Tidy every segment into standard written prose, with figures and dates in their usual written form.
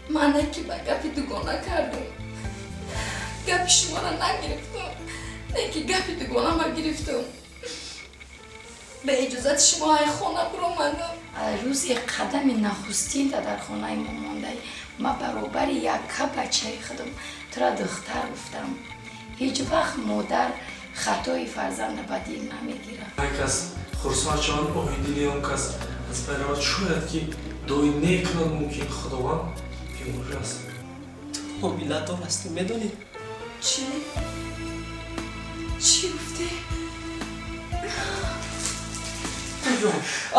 Ман ки ба гапи дугона кардам. Гапи шуморо нагирифтам. Не ки гапи дугонама гирифтам. Ба иҷозати шумо ай хона биромадам. Рӯзи қадами нахустинта дар хонаи мо мондаи ма баробари якка бачаи худам тура духтар гуфтам. Ҳеҷ вақт модар хатои фарзанда ба дил намегирад. Ҳар кас хурсанд шавад, оҳи дили он кас аз байн равад. Шояд ки дуои нек кунад, мумкин Худованд беморӣ аст. Ту ҳомиладор ҳастӣ, медонӣ? Чӣ? Чӣ гуфтӣ?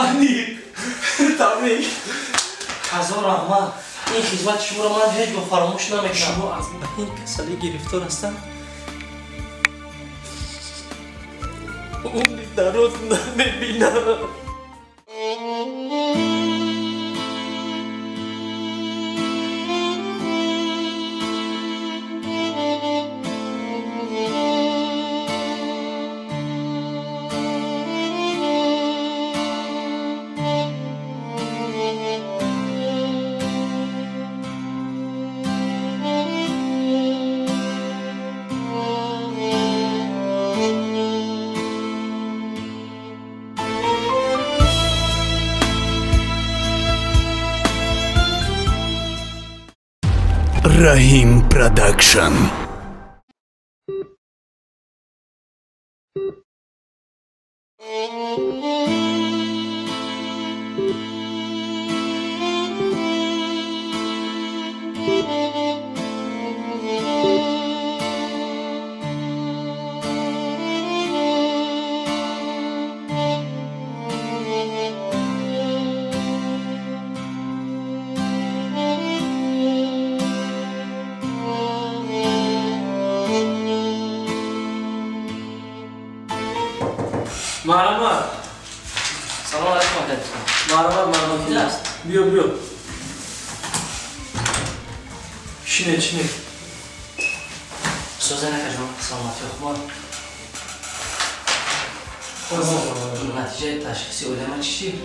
Аниқ! Табрик! Ҳазор раҳмат! Ин хизмати шуморо ман ҳеҷ гоҳ фаромӯш намекунам. Шумо аз ин касалӣ гирифтор ҳастанд? Умри дароз намебинам. Rahim Production. Марҳамат. Салом алейкум, акаҷон. Марҳамат, марҳамат. Куҷо аст? Биё, биё. Шинед, шинед. Сӯзан акаҷон, саломатӣ хуб. Натиҷаи ташхиси оилама чӣ шид?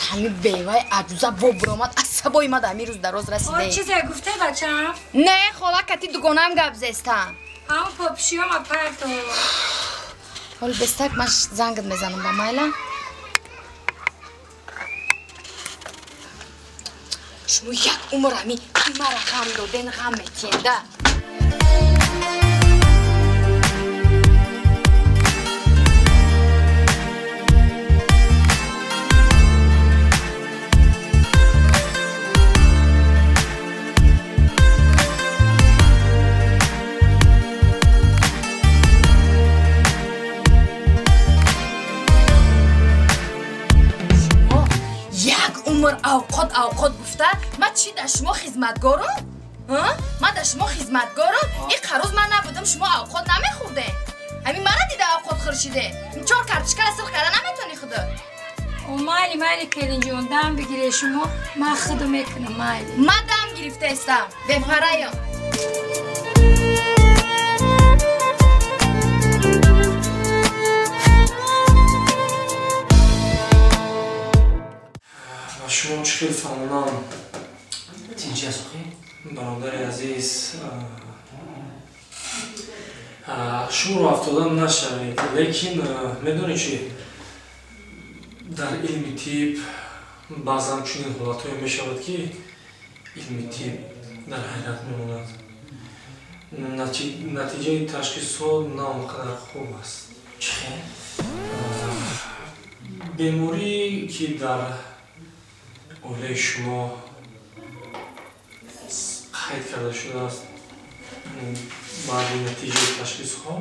Ҳами беваи аҷуза во биромад, асабои ма дар ҳамин рӯз дароз расида. Чизе гуфте бачам? Не, хола, кати дугонаам гап зестам. Ҳамон попшиёма парто. Ҳоли бестак ман зангат мезанам ба майла. Шумо як умр ҳами мара ғам доден, ғам метиҳен да. Авқот авқот гуфта, ман чӣ дар шумо хизматгорам? Ман дар шумо хизматгорам? Ин қароз ман набудам, шумо авқот намехӯрде. Ҳамин мара дида авқот хӯршиде. Чор картошкара сирх карда наметонӣ худо. Майли, майли, келинҷон, дам бигире шумо, ман худо мекунам, майли. Ман дам гирифтаистам, бепараям. Шумо чӣ хел фаҳмонам? Тинчи аст охи? Бародари азиз, шуморо афтода нашавед, лекин медонед чӣ, дар илми тиб баъзан чунин ҳолатҳое мешавад, ки илми тиб дар ҳайрат мемонад. Натиҷаи ташхисҳо на он қадар хуб аст. Чӣ хел? Беморӣ ки дар оилаи шумо қайд карда шудааст, баъди натиҷаи ташхисҳо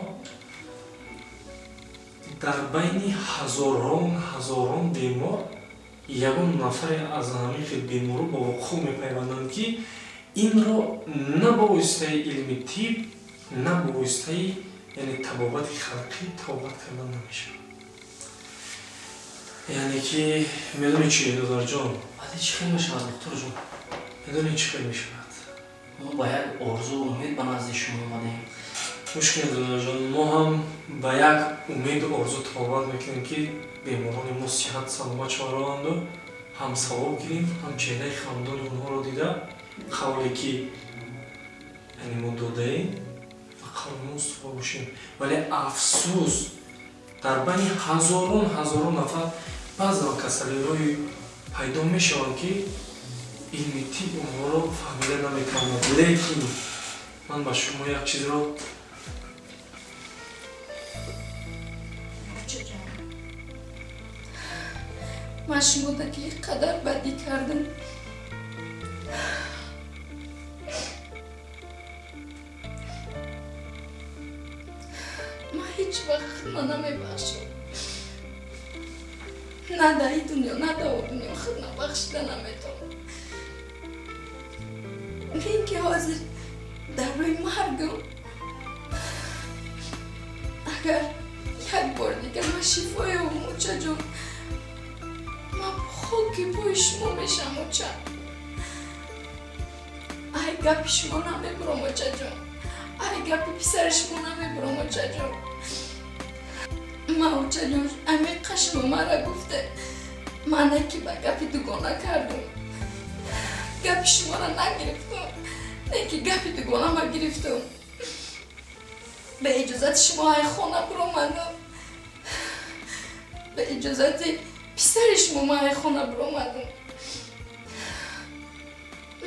дар байни ҳазорон ҳазорон бемор ягон нафаре аз ҳамин хел бемору ба вуқӯъ мепайванданд, ки инро на ба воситаи илми тиб, на ба воситаи яъне табобати халқӣ табобат кардан намешавад. Яъне ки медонӣ чӣ, додарҷон? Баъди чӣ хел мешавад, духтурҷон? Медонӣ чӣ хел мешавад? Мо ба як орзу умед ба назди шумо омадем. Мушкил додарҷон, мо ҳам ба як умеду орзу табобат мекунем, ки беморони мо сиҳат саломат шаваронанду ҳам савоб гирем, ҳам чеҳраи хандони онҳоро дида қавле ки яъне мо додаем ва қавли мо устувор бошем. Вале афсӯс, дар байни ҳазорон ҳазорон нафар баъзан касалиҳое пайдо мешаванд, ки илми тиб онҳоро фаҳмида наметавонад. Лекин ман ба шумо як чизро ман шумо ки қадар бадӣ кардам, ман ҳеҷ вақт худро намебахшам. На дар ин дунё, на дар он дунё худро бахшида наметавонам. Ин ки ҳозир дар рӯи маргам, агар як бор дигар ман шифо ёбам, очаҷон, ман хоки пои шумо мешам, оча. Ай гапи шумо намебурам, очаҷон. Ай гапи писари шумо намебурам, очаҷон. Ман, очаҷон, амиқа шумо мара гуфте, ман не ки ба гапи дугона кардам, гапи шуморо нагирифтам, не ки гапи дугонама гирифтам. Ба иҷозати шумо ай хона биромадам, ба иҷозати писари шумо ман ай хона биромадам.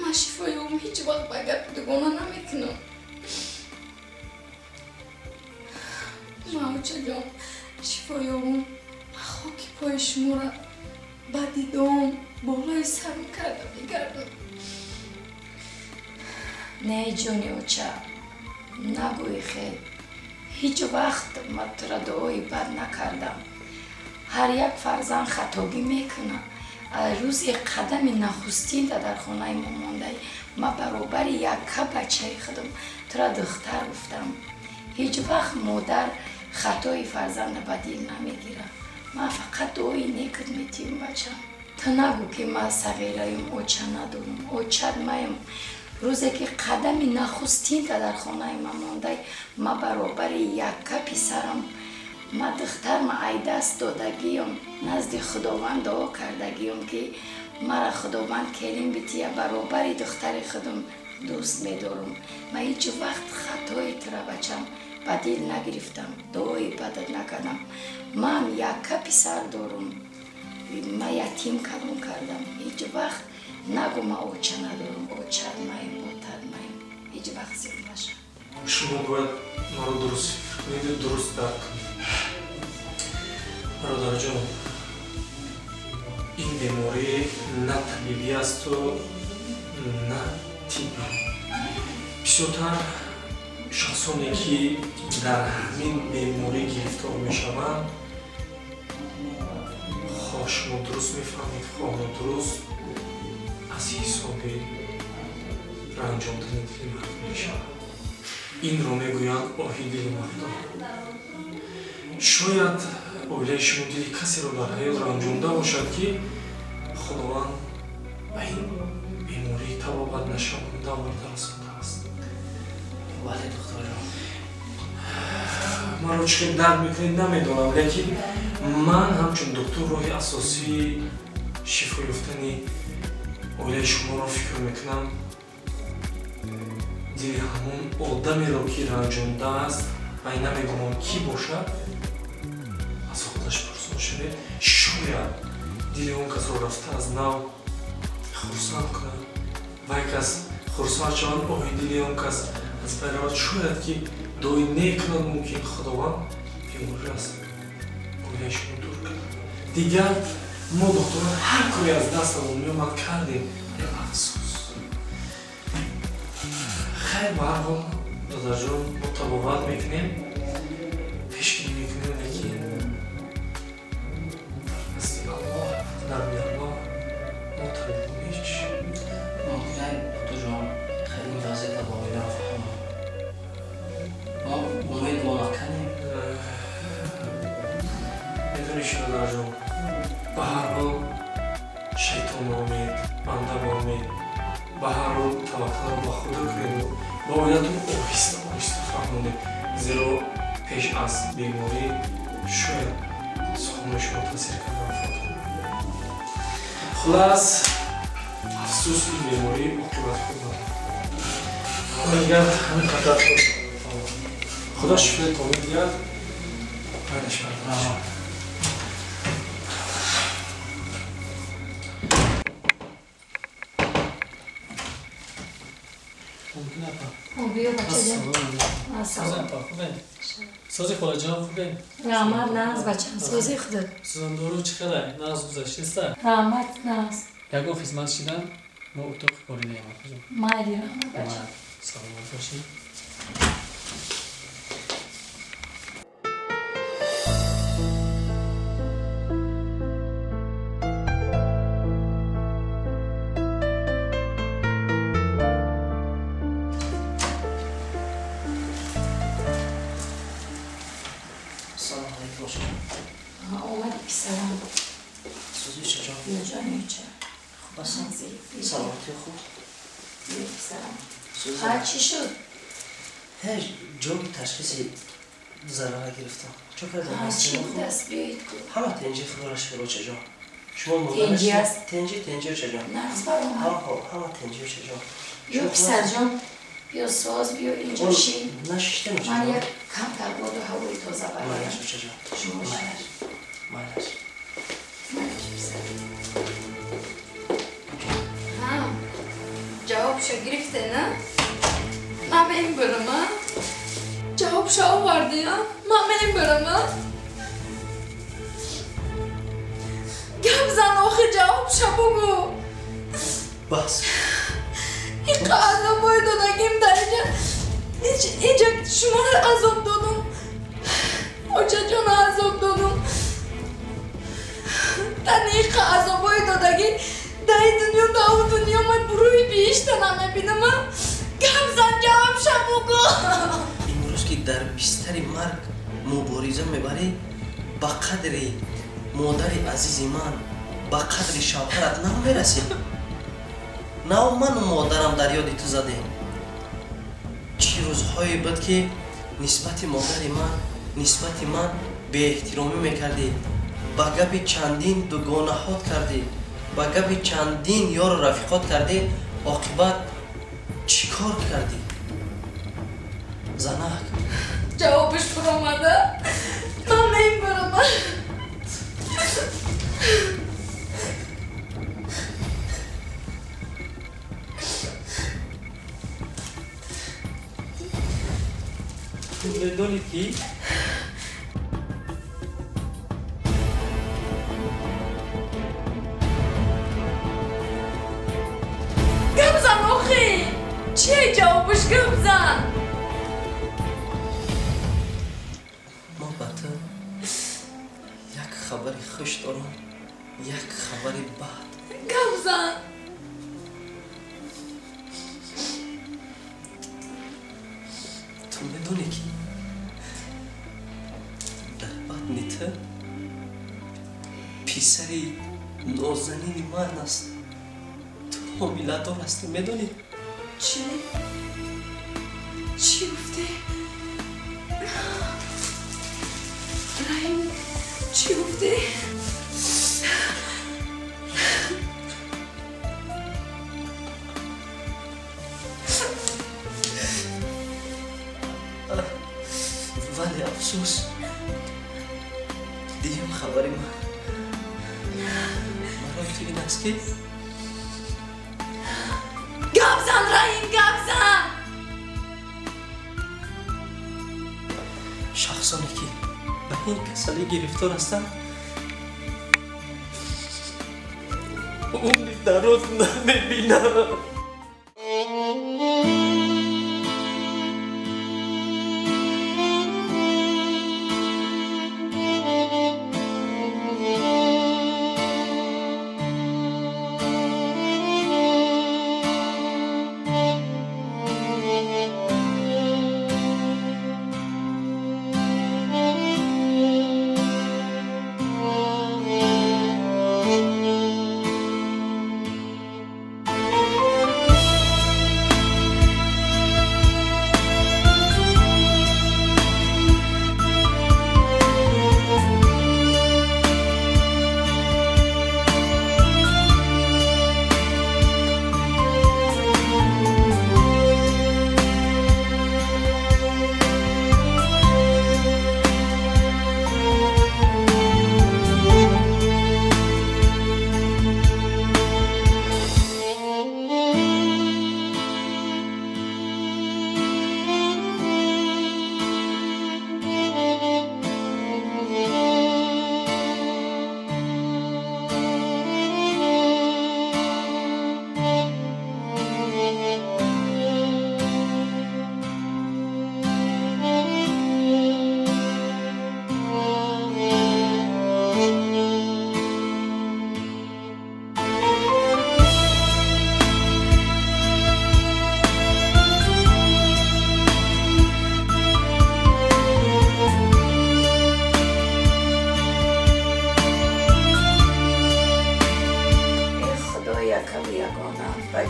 Ман шифои ӯм ҳеҷ вақт ба гапи дугона намекунам. Ман, очаҷон, шифои ӯм, ман хоки пои шуморо ба дидом болои сарм карда мегардам. Не, ҷони оча, нагӯи хел. Ҳеҷ вақт ман тура дуои бад накардам. Ҳар як фарзанд хатогӣ мекунад. Рӯзи қадами нахустин дар хонаи мо мондаи, ман баробари якка бачаи худам тура духтар гуфтам. Ҳеҷ вақт модар хатои фарзанда ба дил намегирад. Ман фақат дуои некат метиҳам, бачам. Ту нагӯ ки ман сағираем, оча надорам. Очат маям. Рӯзе ки қадами нахустин дар хонаи ман мондай, ман баробари якка писарам, ман духтарма ай даст додагиём, назди Худованд дуо кардагиём, ки мара Худованд келин бития, баробари духтари худам дӯст медорам. Ман ҳеҷ вақт хатои тура, бачам, ба дил нагирифтам, дуои бадат накардам. Ман якка писар дорам, ман ятим калон кардам. Ҳеҷ вақт нагӯ ман оча надорам, очат маем, ботат маем. Ҳеҷ вақт зиқ наша. Шумо бояд маро дуруст фикр кунеду дуруст дарк кунед. Бародарҷон, ин беморӣ на табибӣ асту на тиббӣ. Бисёртар шахсоне ки дар ҳамин беморӣ гирифтор мешаванд, хоҳ шумо дуруст мефаҳмед, хоҳ нодуруст, аз ҳисоби ранҷондани дили мардум мешавад. Инро мегӯянд оҳи дили мардум. Шояд оилаи шумо дили касеро дар ҳаёт ранҷонда бошад, ки Худованд ба ин бемории табобат нашаванда оварда расондааст. Бале, духтарҷон, маро чӣ хел дард мекунед намедонам, лекин ман ҳамчун доктор роҳи асосии шифо ёфтани оилаи шуморо фикр мекунам. Дили ҳамон одамеро ки ранҷондааст ва намедонам кӣ бошад, аз худаш пурсон шавед. Шояд дили он касро рафта аз нав хурсанд кунад, вай кас хурсанд шавад, оҳи дили он кас аз байн равад. Шояд ки дуои нек кунад, мумкин Худованд беморӣ аз оилаи шумо дур кунад. Дигар мо духтурон ҳар коре аз дастамон меомад кардем, вале афсӯс. Хайр, ба ҳар ҳол, додарҷон, мо табобат мекунем, пешгирӣ мекунем, лекин дар дасти Аллоҳ, дар рӯи Аллоҳ мо табибон ҳеҷ. Мумкин, духтурҷон, хеле ин вазъиятро ба оила фаҳмам. Мо умед монаканем. Медонӣ чӣ, додарҷон, ба ҳар ҳол шайтон ба умед, банда ба умед, ба ҳар ҳол таваккалро ба Худо кунед, ба оилатон оҳиста оҳиста фаҳмонед. Зеро пеш аз беморӣ шояд суханои шумо таъсир кардан фот кунад. Хулас, афсӯс, ин беморӣ оқибати хуб надорад. Дигар ҳамин қадар худо шифои комил диҳад. Майлаш бардорам. Биё бачаҷон. Салом. Сози холаҷон хубе? Раҳмат, нағз бачам, сози худат. Сӯзандору чӣ хелай? Нағз гузаштеста? Раҳмат, нағз. Ягон хизмат шидан мо утоқи коридаем апаҷон. Майли, раҳмат бачам. Саломат бошӣ. سلامتی خوب؟ سلام. چی شد؟ هیچ جواب تشخیصی ضرر گرفتم. چون کردم چی بود دست بیایید کن. همه تنجی خدا را شکر چه جان. شما تنجی است؟ تنجی تنجی چه جان. نقص برام. ها همه تنجی چه جان. بیا پسر جان بیا ساز بیا اینجا شین. نشیشتم چه جان. من یک کمتر باد و هوای تازه برایم. مایلش چه جان. شما مایلش. مایلش. مایلش پسر. ҷавобшо гирифте, на? Ман мебарам, а? Ҷавобшо оварди, а? Ман мебарам, а? Гап зан, охир ҷавобшо бугӯ. Бас. Инқа азобҳои додагим дар инҷа. Инҷа шуморо азоб додум. Очаҷонро азоб додум. Тани инқа азобҳои додагӣ дар ин дунё, дар он дунё ман бурӯи биҳишта намебинам. Гап зан, ҷавобша бугӯ. Имрӯз ки дар бистари марг мубориза мебарӣ, ба қадри модари азизи ман, ба қадри шавҳарат намерасӣ. Нав ману модарам дар ёди ту задем. Чӣ рӯзҳое буд, ки нисбати модари ман, нисбати ман беэҳтиромӣ мекардӣ, ба гапи чандин дугонаҳот кардӣ, ба гапи чандин ёру рафиқот кардӣ, оқибат чӣ кор кардӣ? Занак. Ҷавобаш баромада. Ман мебарам. Ту медонӣ ки гап зан, охи. Чие ҷавобаш? Гап зан. Мо ба ту як хабари хуш дорам, як хабари бад. Гап зан. Ту медонӣ ки дар батни ту писари нозанини ман аст. Ту ҳомиладор ҳастӣ, медонӣ? Чӣ? Чӣ гуфтӣ? Раҳим, чӣ гуфтӣ? Вале афсӯс, дуюм хабари ман барои ту ин аст ки гап зан, Раҳим, гап зан. Шахсоне ки ба ин касалӣ гирифтор ҳастанд, умри дароз намебинанд.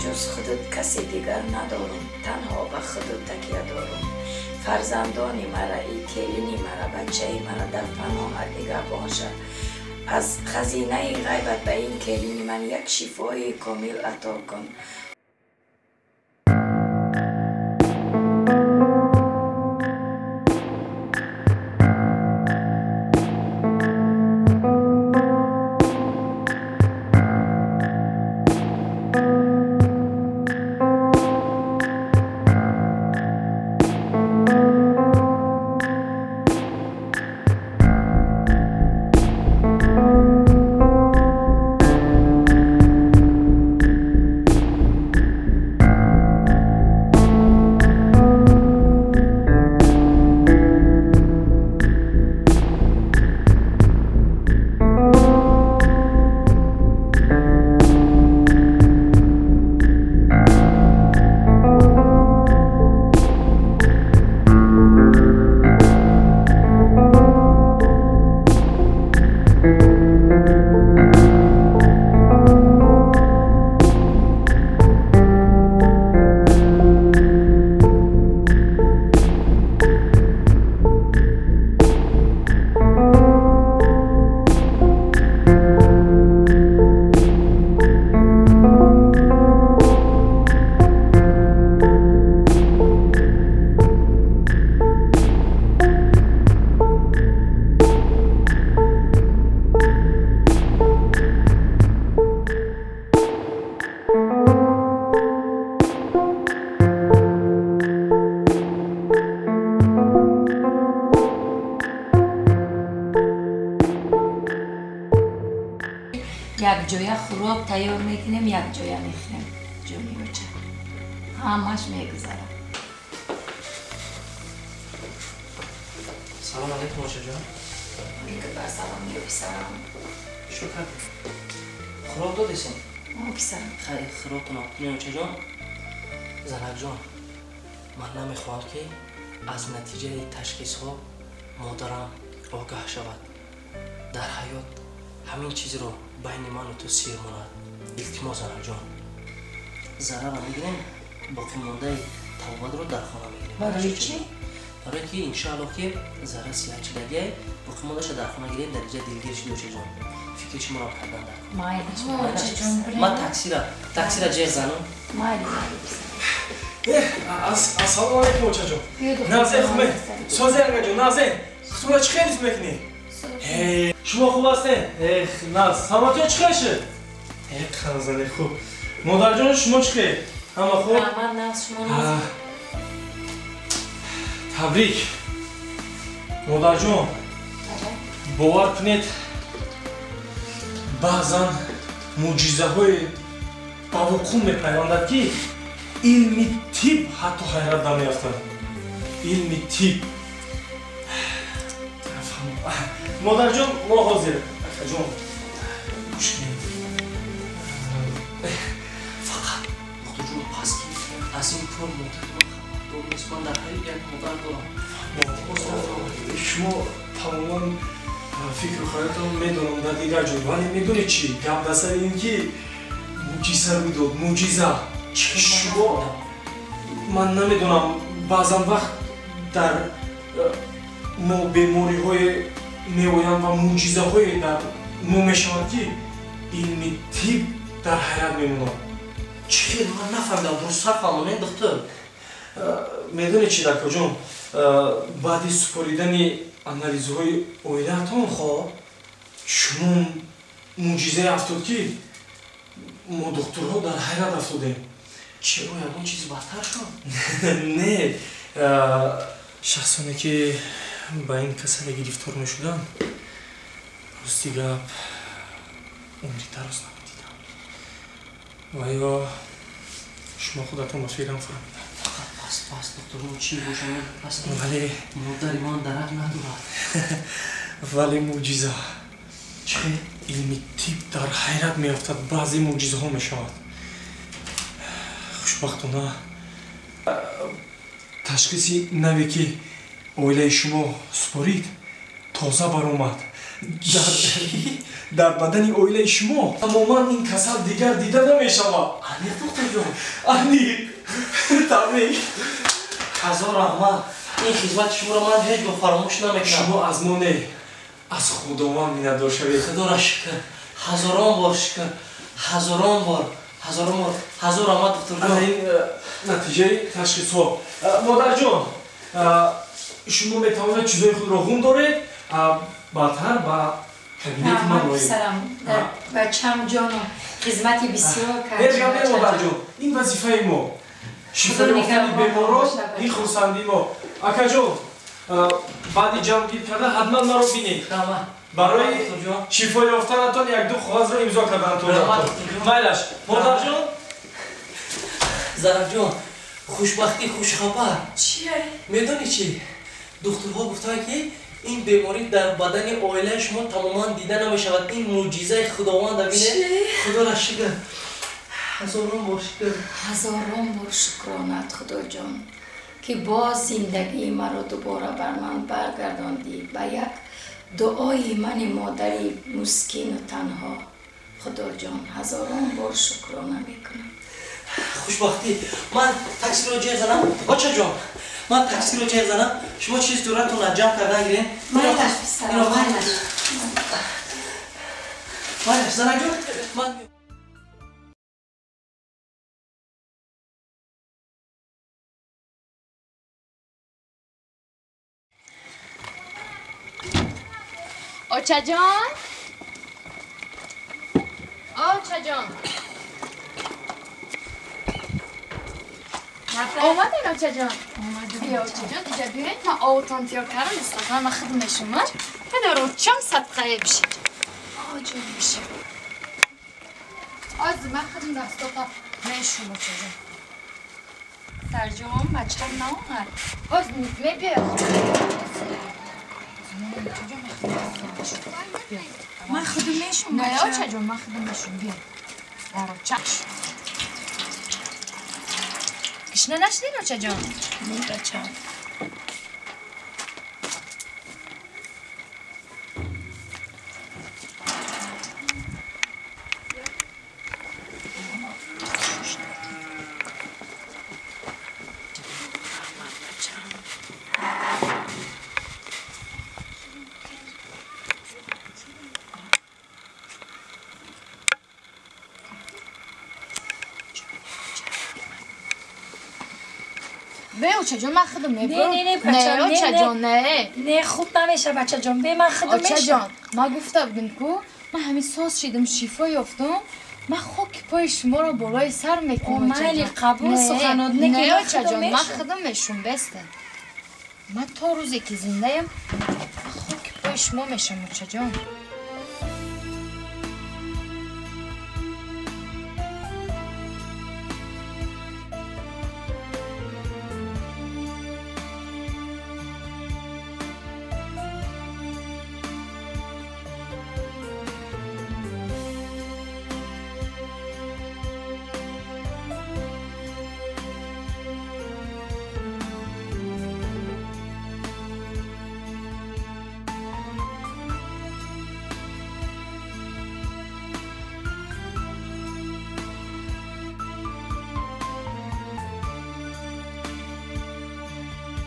ҷуз худат касе дигар надорам, танҳо ба худат такя дорам. Фарзандони мара, и келини мара, бачаи мара дар паноҳат нигаҳбон шав. Аз хазинаи ғайбат ба ин келини ман як шифои комил ато кун. Якҷоя хӯрок тайёр мекунем, якҷоя мехӯрем. Ҷони оча, ҳамаш мегузарад. Салом алейкум, очаҷон. Алейкум ассалом, ё писарам. Шо кардӣ? Хӯрок додесен? О, писарам. Хайр, хӯрокатон не, очаҷон. Занакҷон, ман намехоҳам, ки аз натиҷаи ташхисҳо модарам огаҳ шавад. Дар ҳаёт ҳамин чизро байни ману ту сир монад. Илтимос, занакҷон. Зарарро мегирем, боқимондаи табобатро дар хона мегирем. Барои чӣ? Барое ки иншааллоҳ ки зарра сиҳат шидагиай, боқимондаша дар хона гирем, дар инҷа дилгир шиди, очаҷон. Фикри шуморо кардан дар кор. Ман таксира ҷеғ занам. Майли, майли, писарам. Ассалому алайкум, очаҷон. Назе хубе? Созе ангаҷон, назе. Худро чӣ хел ҳис мекунӣ? Шумо хуб ҳастед? Эх, наз, саломатиё чӣ хел шуд? Эх, ханзане хуб. Модарҷон, шумо чӣ хел? Ҳама хуб? Раҳмат, наз, шумо наз. Табрик. Модарҷон, бовар кунед, баъзан мӯъҷизаҳое ба вуқӯъ мепайвандад, ки илми тиб ҳатто ҳайрат намеафтад. Илми тиб. Модарҷон, мо ҳозир. Акаҷон, гӯш кунед. Фақат духтурҷон, пас ки аз ин кор модари ман хабардор нест. Ман дар ҳаёт як модар дорам. Шумо тамоман фикру хаёлатон медонам дар дигар ҷой, вале медонед чӣ? Гап дар сари ин ки мӯъҷиза рӯй дод, мӯъҷиза. Шумо, ман намедонам, баъзан вақт дар мо бемориҳое меоянд ва мӯъҷизаҳое дар мо мешавад, ки илми тиб дар ҳайрат мемонад. Чӣ хел? Ман нафаҳмидам, дурусттар фаҳмонед, духтур. Медонед чӣ, дакоҷон, баъди супоридани анализҳои оилаатон шумо мӯъҷизае афтод, ки мо духтурҳо дар ҳайрат афтодем. Чаро, ягон чиз бадтар шуд? Не, шахсоне ки ба ин касале гирифтор мешуданд, рости гап, умри дароз намедиданд. Ва ё шумо худатон ба фикрам фаҳмиданд. Фақат пас, пас, духтурон, чӣ бошад, пас вале модари ман дарак надорад. Вале мӯъҷиза. Чӣ хел? Илми тиб дар ҳайрат меафтад, баъзе мӯъҷизаҳо мешавад. Хушбахтона, ташхиси наве ки оилаи шумо супорид, тоза баромад. Дар бадани оилаи шумо тамоман ин касал дигар дида намешавад. Аниқ, духтарҷон? Аниқ. Табрик. Ҳазор раҳмат. Ин хизмати шуморо ман ҳеҷ гоҳ фаромӯш намекунам. Шумо аз мо не, аз Худованд миннатдор шавед. Худоро шукр, ҳазорон бор шукр, ҳазорон бор, ҳазорон бор, ҳазор раҳмат, духтарҷон. Ана ин натиҷаи ташхисҳо. Модарҷон, шумо метавонед чизои худро ғум доред, баъдтар ба кабинети ман оед. Писарам, бачам ҷоном, хизмати бисёр кард. Ҳеҷ гап не, модарҷон, ин вазифаи мо. Шифо ёфтани беморон ин хурсандии мо. Акаҷон, баъди ҷамъгир карда ҳатман маро бинед. Барои шифо ёфтанатон якду коғазро имзо карданатон. Майлаш, модарҷон. Зарафҷон, хушбахтӣ, хушхабар. Чие? Медонӣ чӣ? Духтурҳо гуфтанд, ки ин беморӣ дар бадани оилаи шумо тамоман дида намешавад. Ин мӯъҷизаи Худованда, бинед. Худоро шукр, ҳазорон бор шукр. Ҳазорон бор шукронат, Худоҷон, ки боз зиндагии маро дубора бар ман баргардондӣ ба як дуои мани модари мускину танҳо. Худоҷон, ҳазорон бор шукрона мекунам. Хушбахтӣ, ман таксиро ҷер занам. Очаҷон, ман таксиро ҷер занам, шумо чиз дуратонро ҷамъ кардан гирен. Майлаш, писарам, майлаш. Майлаш, занакҷон, ман Очаҷон, очаҷон, омаден, очаҷон? Бия, очаҷон, иҷа биёед, ман овутон тиёр кардам, дастархон ман хидм мешумам. Падар очам садқае бишид. Оҷон бишид. Оз ман хидм дастота мешум, очаҷон. Сарҷон, бачам наомад. Оз мебиёяд. Ман худум мешум. Не, очаҷон, ман худум мешум. Биё. Дар очаш. Гишна нашудин, очаҷон? Не, бачам. Бе, очаҷон, ман худум мебурам. Не, не, бача, не, очаҷон, не. Не, хуб намеша, бачаҷон, бе, ман худум мешам. Очаҷон, ман гуфта будам ку, ман ҳамин соз шидам, шифо ёфтам, ман хоки пои шуморо болои сар мекунам, очаҷон. Майли, қабул суханот, не, не, очаҷон, ман худум мешум, бесте. Ман то рӯзе ки зиндаям, хоки пои шумо мешам, очаҷон.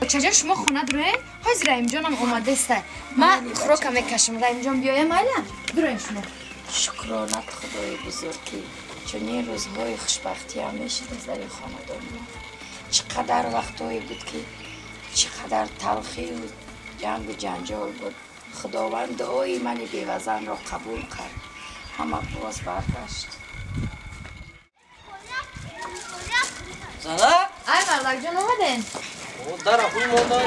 Очаҷон, шумо хона дуроед? Ҳозир Раимҷонам омадааст. Ман хӯрока мекашам. Раимҷон биёя, майла? Дуроед шумо. Шукронат Худои бузург, ки чунин рӯзҳои хушбахтӣ ҳам мешида дар ин хонадони мо. Чӣ қадар вақтҳое буд, ки чӣ қадар талхию ҷангу ҷанҷол буд. Худованд дуои мани бевазанро қабул кард. Ҳама боз баргашт. Занак? Ай, мардакҷон, омаден? Дар ахуй мондан.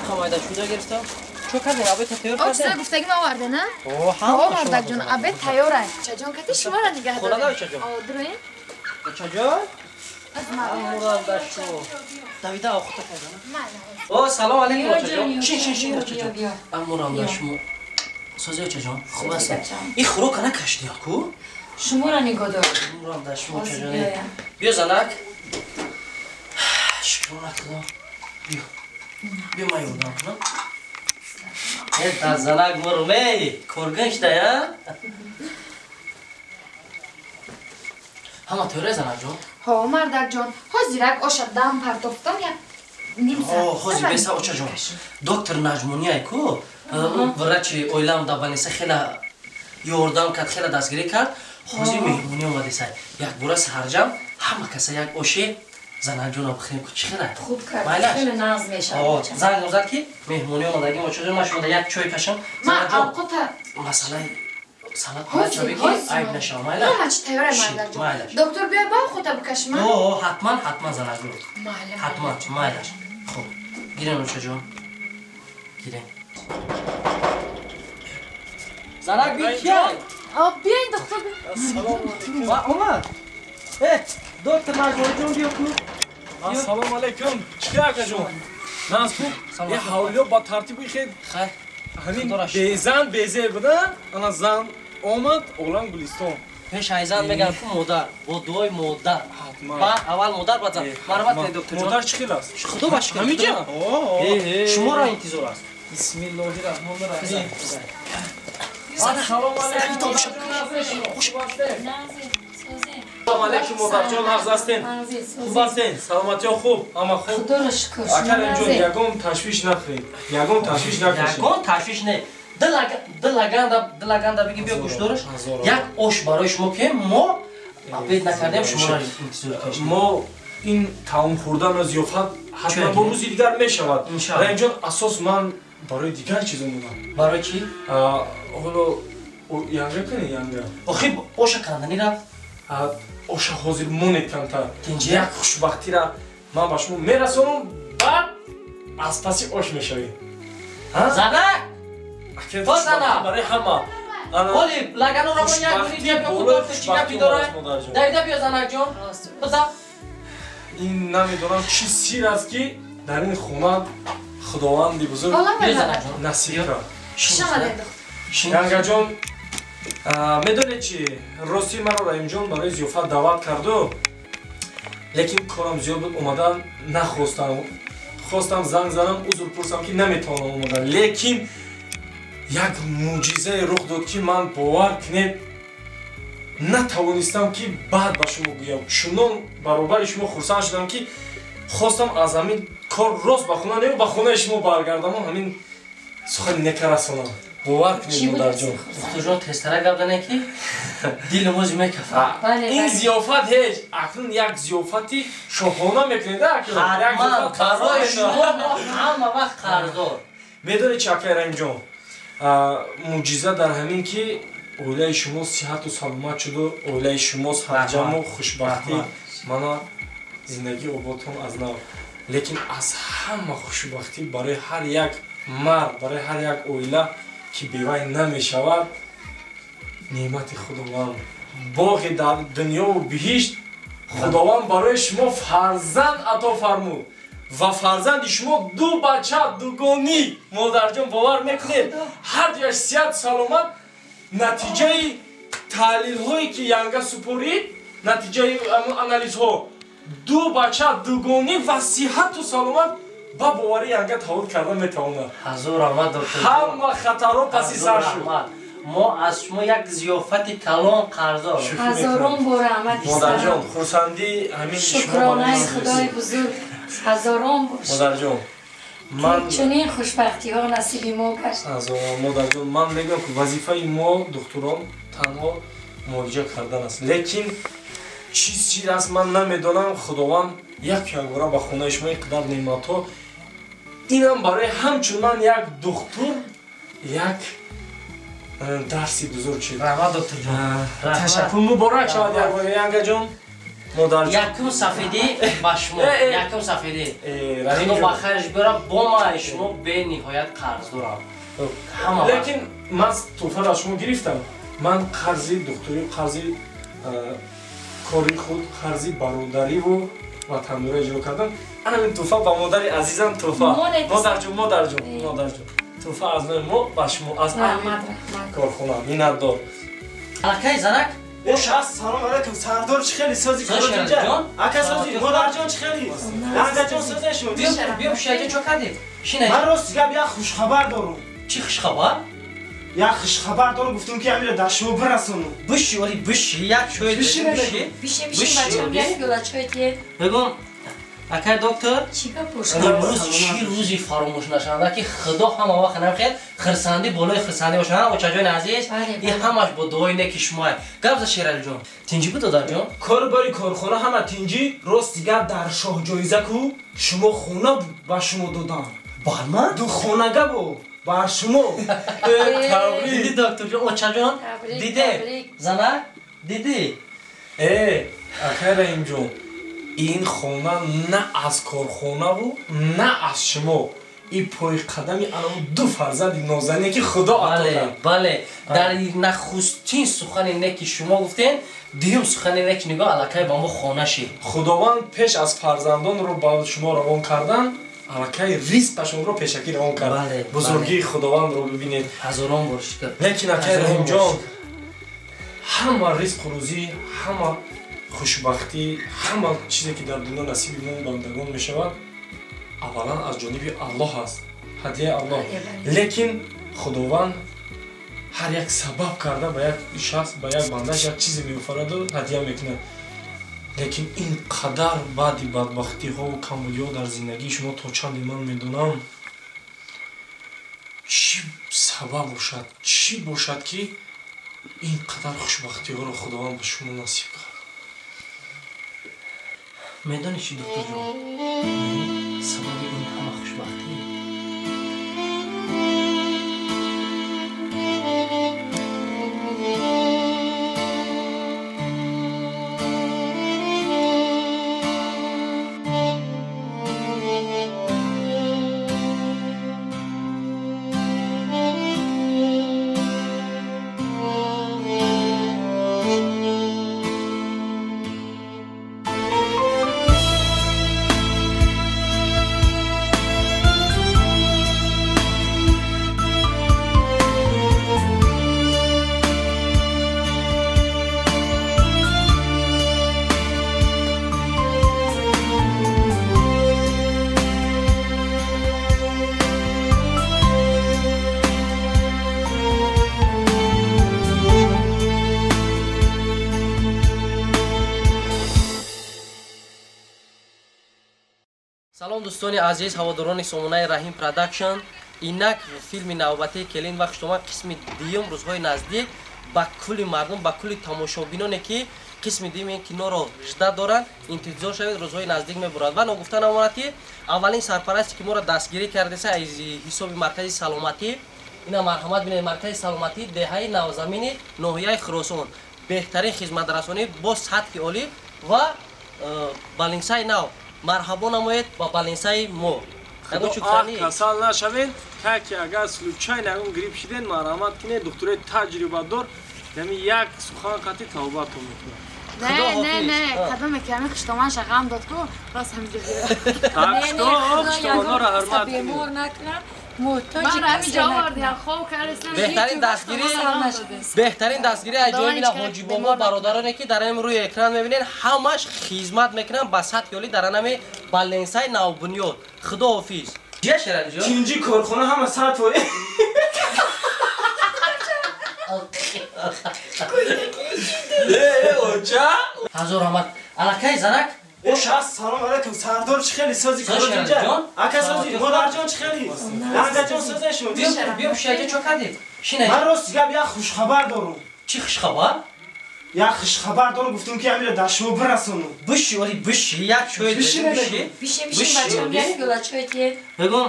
Қамайда шуда гирифтам. Чо кардин? Абед тайёр кардин? О, чизои гуфтагӣ ма оварде, на? О, ҳама. О, мардакҷон, абед тайёр ай. Чаҷон, кати шуморо нигаҳ дорем. Хонада, чаҷон? О, дуроем. Чаҷон? Амурам дашу. Давида охута кардан. О, салом алейкум, чаҷон. Шин, шин, шин, чаҷон. Амурам дашу. Сози, чаҷон, хуб аст. Ин хӯрока накашдӣ ку? Шуморо нигоҳ дор. Амурам дашу, чаҷон. Биё, занак. Шукронат Худо. Биё. Биё ман ёрдам кунам. Э, занак мурум, эй, корган шуда, я? Ҳама тӯре, занакҷон? Ҳо, мардакҷон, ҳозирак оша дам партофтам, як ним соат. Ҳозир беса, очаҷон. Доктор Наҷмуниай ку, врачи оилаам дар больница хела ёрдам кард, хела дастгирӣ кард. Ҳозир меҳмонӣ омадесай. Якбора сарҷам ҳама каса як оше занакҷонам бихӯрем ку, чӣ хела? Хуб кард, хеле нағз мешавад. Занг зад ки меҳмонӣ омадагӣ, очаҷон, ман шумода як чой кашам. Ман авқота масалаи салат чобе ки айб нашава, майлаш? Ҳама чӣ тайёра, мардакҷон. Доктор биёй ба авқота бикашам? О, ҳатман, ҳатман, занакҷон. Ҳатман, майлаш. Хуб, гирем, очаҷон. Гирем. Занак би кияй? Биёин, доктор. Ассалому алайкум. Ва омад. Э, доктор Наҷмуниҷон, биё ку. Ассалому алайкум. Чӣ хел, акаҷон? Наз хуб? Е, ҳавлиё ба тартиби хел. Хайр. Ҳамин безан безе буда, ана зан омад, олам гулистон. Пеш айзан мегам ку модар, бо дуои модар. Ҳатман. Ба аввал модар, баъд зан. Марҳамат кунед, доктор ҷон. Модар чӣ хел аст? Худо ба шукр. Ҳамиҷа? Шуморо интизор аст. Бисмиллоҳи раҳмони раҳим. Ассалому алайкум. Ассалому алайкум, модарҷон, нағз ҳастен? Хуб ҳастен? Саломатиё хуб? Ҳама хуб? Худоро шукр. Акаримҷон, ягон ташвиш накунед. Ягон ташвиш накашед. Ягон ташвиш не. Дил аганда биги, биё гӯшдораш. Як ош барои шумо ки мо обед накардем, шуморо интизор кашидем. Мо ин таом хӯрдану зиёфат ҳатман бо рӯзи дигар мешавад. Раимҷон, асос ман барои дигар чиз омадам. Барои чӣ? Ҳоло янга кунед, янга. Охи оша канданӣ рафт. Оша ҳозир монед камтар. Як хушбахтира ман ба шумо мерасонам, баъд аз паси ош мешавед. Занак! О, занак! Барои ҳама. Оли, лагануро мо як гури биё ку, доктор чӣ гапи дорад? Давида биё, занакҷон. Биза. Ин намедонам чӣ сир аст ки дар ин хона худованди бузург насиб кард. Янгаҷон, медонед чи, рости маро Раимҷон барои зиёфат даъват карду, лекин корам зиёд буд, омадан нахостам. Хостам занг занам, узр пурсам ки наметавонам омадан, лекин як мӯъҷизае рух дод ки ман, бовар кунед, натавонистам ки баъд ба шумо гӯям. Чунон баробари шумо хурсанд шудам ки хостам аз ҳамин кор рост ба хона не, ба хонаи шумо баргардаму ҳамин сухани нека расонам. Бовар кунед, модарҷон. Духтурҷон, тезтара гап занед ки дили ҳозир мекафад. Ин зиёфат ҳеҷ, акнун як зиёфати шоҳона мекунед. Ҳатман, барои шумо мо ҳама вақт қарздор. Медонед чи, акай Раимҷон, мӯъҷиза дар ҳамин ки оилаи шумо сиҳату саломат шуду, оилаи шумо сарҷаму хушбахтӣ, мана зиндагӣ ободтон аз нав. Лекин аз ҳама хушбахтӣ барои ҳар як мард, барои ҳар як оила ки бевай намешавад, неъмати Худованд, боғи дар дунёву биҳишт, Худованд барои шумо фарзанд ато фармуд ва фарзанди шумо ду бача дугонӣ. Модарҷон, бовар мекунед, ҳар дуяш сиҳату саломат. Натиҷаи таҳлилҳое ки янга супорид, натиҷаи анализҳо, ду бача дугонӣ ва сиҳату саломат, ба боварӣ янга таваллуд карда метавонад. Ҳазор раҳмат, доктор. Ҳама хатарҳо паси сар шуд. Мо аз шумо як зиёфати калон қарздор. Ҳазорон бор раҳмат. Модарҷон, хурсандӣ ҳамин. Шукронаи Худои бузург ҳазорон бор. Модарҷон, ман чунин хушбахтиҳо насиби мо гашт. Модарҷон, ман мегӯям ки вазифаи мо духтурон танҳо муолиҷа кардан аст, лекин чӣ сир аст, ман намедонам. Худованд як якбора ба хонаи шумо ин қадар неъматҳо, инам барои ҳамчун ман як духтур як дарси бузург шуд. Раҳмат, докторҷон. Ташаккур, муборак шавад якбора, янгаҷон, модарҷон. Якум сафедӣ ба шумо, якум сафедӣ. Худо ба хайраш биёрад, бо ман шумо бениҳоят қарз дорам. Лекин ман тӯҳфаро аз шумо гирифтам. Ман қарзи духтурӣ, қарзи кори худ, қарзи бародариву ватандорӣ иҷро кардам. Ана ин тӯҳфа ба модари азизам тӯҳфа. Модарҷон, модарҷон, модарҷон, тӯҳфа аз номи мо ба шумо, аз аҳли корхона. Миннатдор. Аллакай, занак. Ассалому алайкум, сардор, чӣ хели сози коротинҷа? Ака, сози, модарҷон, чӣ хели? Янгаҷон, созен шумо? Биё, биё, шаҷа, чо кардед? Ман рост гап як хушхабар дорам. Чӣ хушхабар? Як хушхабар дорам, гуфтам ки амира дар шумо бирасонам. Биши, оли биши, як чой биши, биши. Биши, биши, бачам, як пиёла чой тие. Бегум, акай доктор, чӣ гап бошад? Имрӯз чӣ рӯзи фаромӯш нашаванда ки Худо ҳама вақт намехоҳад хирсандӣ болои хирсандӣ бошад, очаҷони азиз, ин ҳамаш бо дуои неки шумоа. Гап за Шералиҷон. Тинҷӣ буд додарҷон? Кору бори корхона ҳама тинҷӣ, рости гап дар шоҳҷоиза ку шумо хона ба шумо додам. Бар ман? Ду хонага бо бар шумо. Диди докторҷон, очаҷон, диде? Занак, дидӣ? Акай Раҳимҷон, ин хона на аз корхонаву на аз шумо. И пойқадами анаву ду фарзанди нозане ки Худо ато кард. Бале, дар нахустин сухани неки шумо гуфтем, дуюм сухани неки нигоҳ аллакай ба мо хона шид. Худованд пеш аз фарзандонро ба шумо равон кардан, аллакай ризқашонро пешакӣ равон кард. Бузургии Худовандро бибинед. Ҳазорон бор шукр. Лекин акай Раҳимҷон, ҳама ризқу рӯзӣ, ҳама хушбахтӣ, ҳама чизе ки дар дунё насиби мо бандагон мешавад, аввалан аз ҷониби Аллоҳ аст, ҳадияи Аллоҳ. Лекин Худованд ҳар як сабаб карда ба як шахс, ба як бандаш як чизе меофараду ҳадия мекунад. Лекин ин қадар баъди бадбахтиҳову камбудиҳо дар зиндагии шумо то чанде ман медонам, чӣ сабаб бошад, чӣ бошад ки ин қадар хушбахтиҳоро Худованд ба шумо насиб кард? Медонӣ чӣ, докторҷон? Сабаби ин ҳама хушбахтӣ Салом дӯстони азиз, ҳаводорони сомонаи Раҳим Продакшн. Инак филми навбатии Келин ва Хуштоман қисми дуюм рӯзҳои наздик ба кулли мардум, ба кулли тамошобиноне ки қисми дуюми ин киноро жда доранд, интизор шавед, рӯзҳои наздик мебурад. Ва ногуфта намонад ки аввалин сарпарасте ки моро дастгирӣ кардеса аз ҳисоби маркази саломатӣ, ина марҳамат бинед, маркази саломатӣ деҳаи Навзамини ноҳияи Хуросон, беҳтарин хизматрасонӣ бо сатҳи олӣ ва балинсаи нав. Марҳабо намоед ба балинсаи мо. Касал нашавед, ки агар случайно ягон грипп шиден, марҳамат кинед, духтурои таҷрибадор ями як сухан қатъи тавбатон мекунад. Не, не, не, кадоме ки ҳамин хуштоманша ғам дод ку, рост ҳаминҷо хуштоманҳоро ҳурмат бемор накунам, муҳтоҷи касе накунам. Беҳтарин дастгирӣ аз ҷониби ҳоҷи бобо бародароне ки дар ин рӯи экран мебинед, ҳамаш хизмат мекунанд ба сатҳи олӣ дар анами баленсаи навбунёд. Худо ҳофиз. Ҷия Шералиҷон? Тинҷи корхона ҳама сатҳ оча? Ҳазор раҳмат. Аллакай занак? Салом алайкум, сардор, чӣ хеле сози коротинҷа? Ака сози, модарҷон чӣ хеле? Лангаҷон созе шумо. Биё пушака чо кардед? Шинай. Ман рост гап як хушхабар дорам. Чӣ хушхабар? Як хушхабар дорам, гуфтам ки амира дар шумо бирасонам. Биши, оли биши, як чой биши, биши, бачам, як пиёла чой тие. Бегум,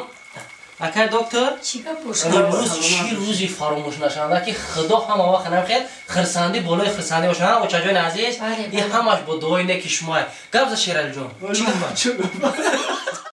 акай доктор, чӣ гап бошад? Имрӯз чӣ рӯзи фаромӯш нашаванда ки Худо ҳама вақт намехоҳад хирсандӣ болои хирсандӣ бошад, очаҷони азиз, ин ҳамаш бо дуои неки шумоа. Гап за Шералиҷон. Чӣ гап?